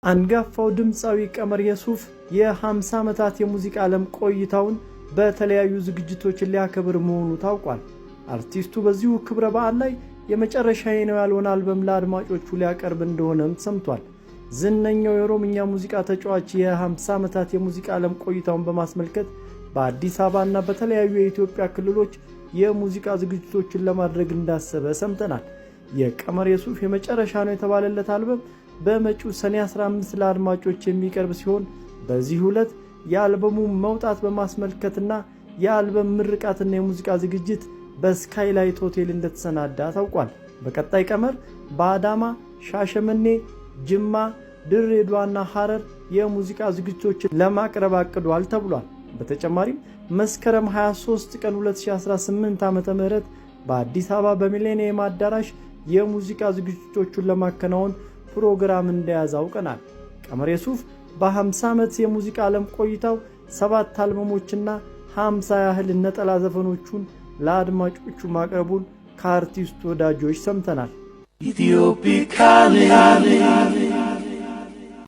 አንጋፋው ድምፃዊ ቀመር የሱፍ የ50 ዓመታት የሙዚቃ ዓለም ቆይታውን በተለያዩ ዝግጅቶች ሊያከብር መሆኑ ታውቋል። አርቲስቱ በዚሁ ክብረ በዓል ላይ የመጨረሻዬ ነው ያለውን አልበም ለአድማጮቹ ሊያቀርብ እንደሆነም ሰምቷል። ዝነኛው የኦሮምኛ ሙዚቃ ተጫዋች የ50 ዓመታት የሙዚቃ ዓለም ቆይታውን በማስመልከት በአዲስ አበባና በተለያዩ የኢትዮጵያ ክልሎች የሙዚቃ ዝግጅቶችን ለማድረግ እንዳሰበ ሰምተናል። የቀመር የሱፍ የመጨረሻ ነው የተባለለት አልበም በመጪው ሰኔ 15 ለአድማጮች የሚቀርብ ሲሆን፣ በዚህ ዕለት የአልበሙ መውጣት በማስመልከትና የአልበም ምርቃትና የሙዚቃ ዝግጅት በስካይላይት ሆቴል እንደተሰናዳ ታውቋል። በቀጣይ ቀመር በአዳማ፣ ሻሸመኔ፣ ጅማ፣ ድሬዳዋና ሐረር የሙዚቃ ዝግጅቶችን ለማቅረብ አቅዷል ተብሏል። በተጨማሪም መስከረም 23 ቀን 2018 ዓ ም በአዲስ አበባ በሚሌኒየም አዳራሽ የሙዚቃ ዝግጅቶቹን ለማከናወን ፕሮግራም እንደያዘ አውቀናል። ቀመር የሱፍ በ50 ዓመት የሙዚቃ ዓለም ቆይታው ሰባት አልበሞችና 50 ያህል ነጠላ ዘፈኖቹን ለአድማጮቹ ማቅረቡን ከአርቲስቱ ወዳጆች ሰምተናል። Ethiopic.